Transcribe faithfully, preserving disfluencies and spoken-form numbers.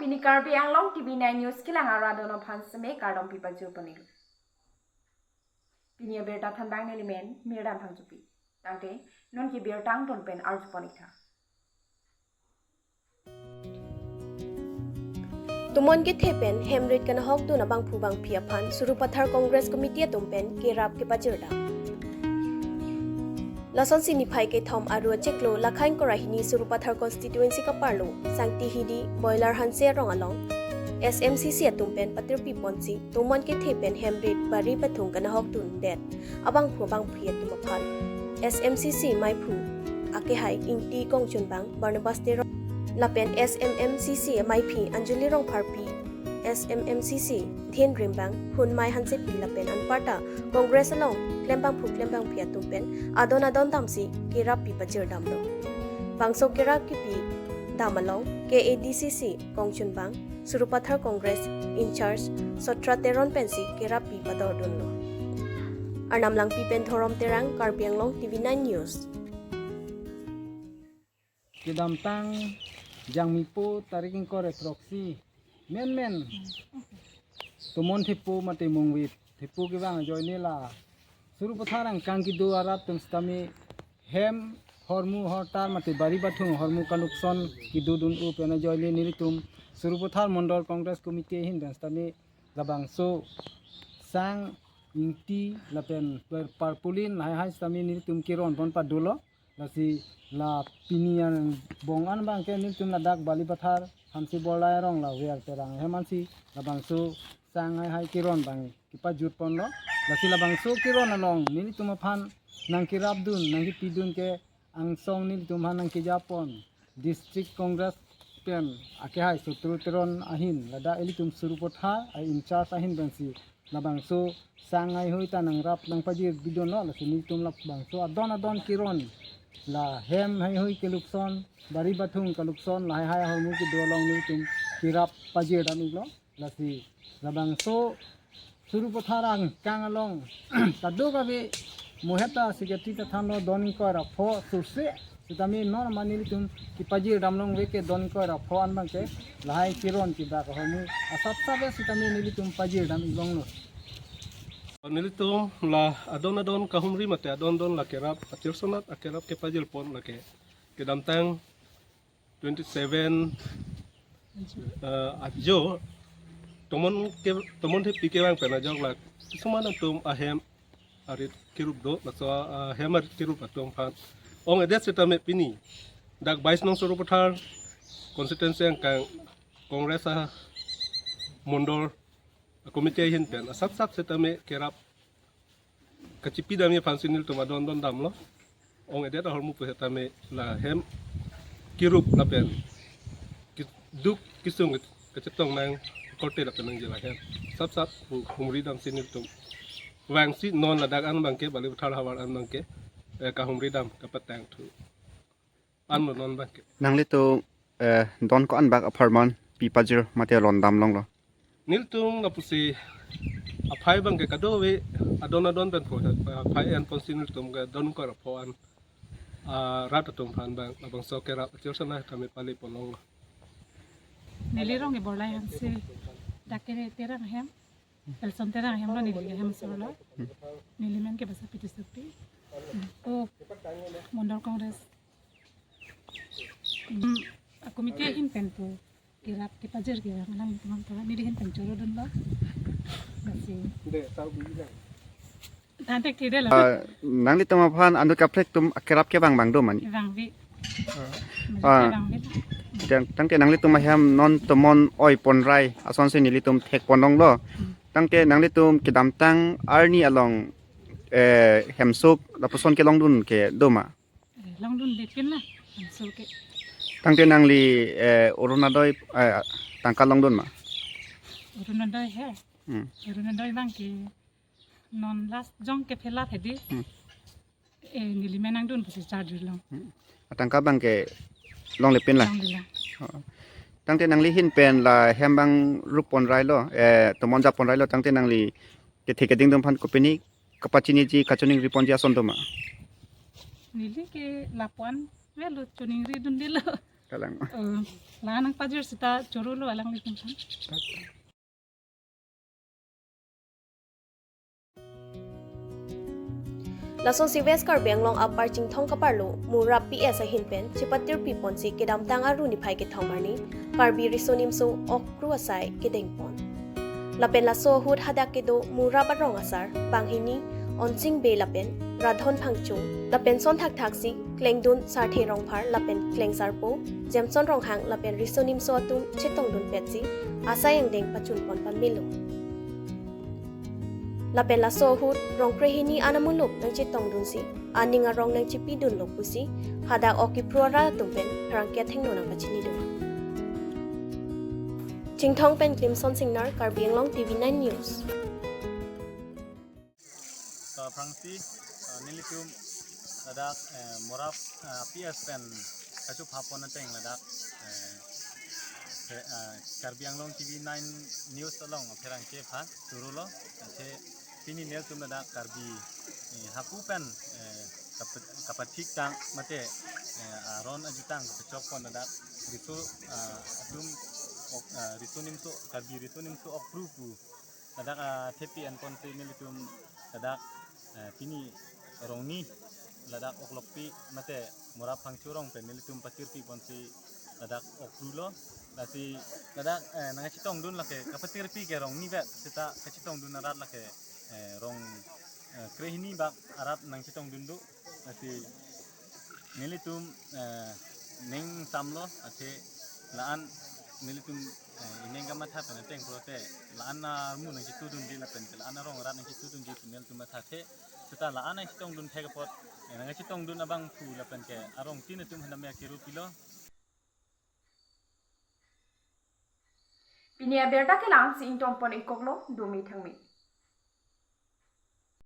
Pini Karbi Anglong T V nine News kelang arat atum aphan seme kardom pipajir pon-iklo. Pini abirta thanbang nelimen Mirdan Phangchopi. Tangte non ke birta angton pen arju pon-ik tha. Tomon kethe pen hem rit kanahokdun abangphu bangphi aphan Sarupathar Congress Committee atum pen kerap kepajir dam. Lasonsi niphai kethom aru achiklo Lakhain Kora hini Sarupathar constituency kaparlo Sangti Hidi Boiler Hanse arong along S M C C atum pen patirpi ponsi tomon kethe pen hem rit bari bathung kanahokdundet abangphu bangphi atum aphan S M C C maiphu akehai Ingti Kongchunbang, Barnabas Teron lapen S M M C C maiphi Anjali Rongpharpi, S M M C C Dhen Rimbang, Hunmai Hansepi lapen anparta Congress along klembangphu klembangphi atum pen adon adon damsi kerap pipajir damlo. Bangso kerap kepi dam along K A D C C Kongchunbang, Sarupathar Congress in-charge Sotra Teron pensi kerap pi padordunlo. Arnam Langpi pen Dhorom Terang, Karbi Anglong T V nine News. Kedamtang Jangmipo tarik ingkoi ra throksi menmen tomon thepo mate mungvit thepo kevang ajoine la Sarupathar angkang kedo arat atum sitame hem hormu hortar mate bari bathung hormu kalukson kedodun-o pen ajoine nelitum Sarupathar Mondol Congress Committee ahin pen sitame labangso sang, ingti lapen per-, tarpaulin lahai hai sitame nelitum keron pon padolo. Lasi la pini angbong an abangke nelitum ladak Balipathar Hanse Borlai arong la Ver Terang hem ansi labangso sang hai hai keron abang kepajut ponlo. Lasi labangso keron along nelitum aphan nangkerapdun nangkepidun ke angsong nelitum aphan nangkejapon District Congress pen akehai Sotra Teron ahin ladak ilitum Sarupathar a-in-charge ahin pensi labangso sang hai hai ta nangrap nangpajir bidunlo. Lasi nelitum labangso adon adon keron la hem hai hai kelukson, bari bathung kalukson, lahai hai ahormu kedo along nelitum kerap pajir dam-iklo. Lasi labangso Sarupathar angkang along kadokave muheta siketi kathanlo don ingkoi ra pho surse sitame non mane nelitum kepajir dam longve ke don ingkoi ra pho an abangke lahai keron kebak ahormu asapsap sitame nelitum pajir dam-ik longlo. Nelitum la adon adon kahumri mate adon adon la kerap atirson at akerap kepajir pon lake kedamtang twenty seven, eh, ajo tomon ke, tomon thepi kevang pen ajok la kisuman atum ahem arit kerup do, laso ahem arit kerup atum aphan ong-edet sitame pini dak bais nong Sarupathar constituency angkang Congress a-Mondol committee ahin pen asapsap sitame kerap kachepi damji aphansi nelitum adon adon damlo. Ong-edet ahormu pusitame la hem kerup lapen keduk kesung kachetong nang korte lapen nangji la hem asapsap hu-, humri damsi nelitum vangsi non ladak an abangke Balipathar havar an abangke, eh, kahumri dam kapatang thu anlo non abangke. Nanglitum, eh, don ko-an bak apharman pipajir mate longdam longlo? Nelitum lapusi aphai abangke kadokave adon adon pen pho aphai an ponsi nelitum ke don ingkoi ra pho an, ah, rat atum aphan abang labangso kerap atirson an kami pale pon longlo. Neli rong ke Borlai Hanse, dak ke Terang hem, Elson Terang hem lo neli hem solo. Neli men ke Basapi Tissopi. O Mondol Congress, hmm, a-committee ahin pen pu kerap kepajir kevang nangtum aphan neli ahin pen chorodunlo. Lasi. Tangte kede lo. Ah, nanglitum aphan anut kaprek atum kerap kevang abang do mane? Vangve. Ah. Vangve. Tang-, tangte nanglitum ahem non tomon oi ponrai asonsi nelitum thek pon longlo. Hmm. Tangte nanglitum kedamtang arni along, eh, hemsuk lapuson kelongdun ke do ma? Eh, longdunde pin la, hemsuk ke. Tangte nangli, eh, Orunodoi, eh, tangka longdun ma? Orunodoi he. Hmm. Orunodoi abangke non last jong ke phela phedi. Hmm. Eh, neli men nangdun pusi charjur long. Hmm. Atangka abangke longle pin la? Longle long. Oh. Tangte nangli ahin pen la hem abang rup ponrailo, eh, tomon jap ponrailo, tangte nangli kethe keding atum aphan kopine kapachiniji kachiningri ponji ason do ma? Neli ke lapu-an avelo chiningridundelo. Kalang. Eh, la nangpajir seta choro lo alanglitum aphan. Lasonsi West Karbi Anglong Upper Chinthong kaparlo Murap P S ahin pen chepatirpi ponsi kedamtang Aru niphai kethom arni Karbi Riso Nimso Okru asai kedeng pon. Lapen laso ahut hadak kedo Murap arong asar banghini Onsing Bey lapen Radhon Phangcho lapen son thakthaksi Klengdun Sarthe Rongphar lapen Klengsarpo Jameson Ronghang lapen Riso Nimso atum chetongdun petsi asai angdeng pachun pon pamelo. Lapen laso ahut rong krehini an amuluk nangchetongdunsi aning arong nangchipidunlo pusi hadak ok kipru arat atum pen pherangke athengno nangpachinidun. Chinthong pen Klimson Singnar, Karbi Anglong T V nine News. So, aphrangsi, uh, nelitum ladak, eh, Murap, eh, P S pen kachophap pon ateng ladak, eh, eh, eh, Karbi Anglong T V nine News along pherangke aphan choro lo, athe pini nelitum ladak Karbi, eh, haku pen, eh, kap-, kapathik tang mate, eh, aron ajutang kapachok pon ladak riso, ah, atum ok, ah, Riso Nimso, Karbi Riso Nimso Okru pu ladak, ah, thepi an ponsi nelitum ladak, eh, pini rongni ladak Oklokpi mate Murap Phangcho rong pen nelitum patirpi ponsi ladak Okru lo. Lasi ladak, eh, nangchetongdun lake kapatirpi ke rongni vet seta kachetongdun arat lake, eh, rong, eh, krehini bak arat nangchetongdun do. Lasi nelitum, eh, ning samlo athe la-an nelitum, eh, ining kamatha pen ateng pulote la-an armu nangchetudunji lapen ke la-an arong arat nangchetudunji pu nelitum mathathe. Seta la-an nangchetongdun thek apot, eh, nangchetongdun abangphu lapen ke arong tin atum hanam ya kiru pilo. Pini abirta kelang si ington pon ingkoklo, dumi thangmi.